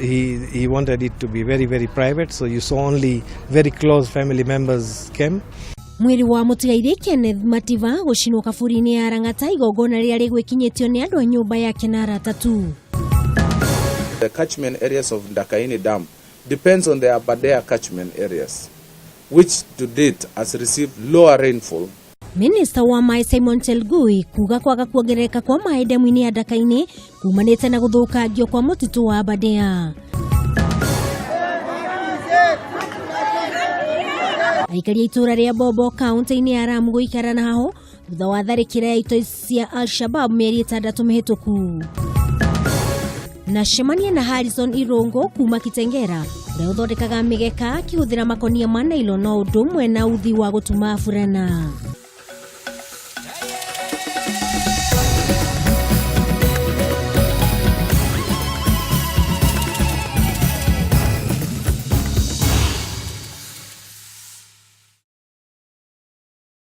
He wanted it to be very, very private, so you saw only very close family members came. Mwĩrĩ wa mũtigairĩ Kenneth Mativa gũcinwo kaburi-inĩ ya Lang'ata, igongona rĩrĩa rĩgwĩkinyĩtio nĩ andũ a nyũmba yake na arata tu. The catchment areas of Ndakaini Dam depends on the Aberdare catchment areas, which to date has received lower rainfall. Minista wa maĩ Simon Chelugui kuga kwaga kuongerereka kwa maĩ ndemu-inĩ ya Ndaka-inĩ kumanĩte na gũthũkangio kwa mũtitũ wa Aberdare. Aikari a itũũra rĩa Bobo kaunti-inĩ ya Lamu gũikara na hahũ thutha wa tharĩkĩra ya itoi cia Al-Shabab mĩeri 6 mĩhĩtũku. Na cemania na Harrison Irũngũ kuma Kitengera, ũrĩa ũthondekaga mĩgeka akĩhũthĩra makonia ma nylon no ũndũ ũmwe na uthi wa gũtuma burana.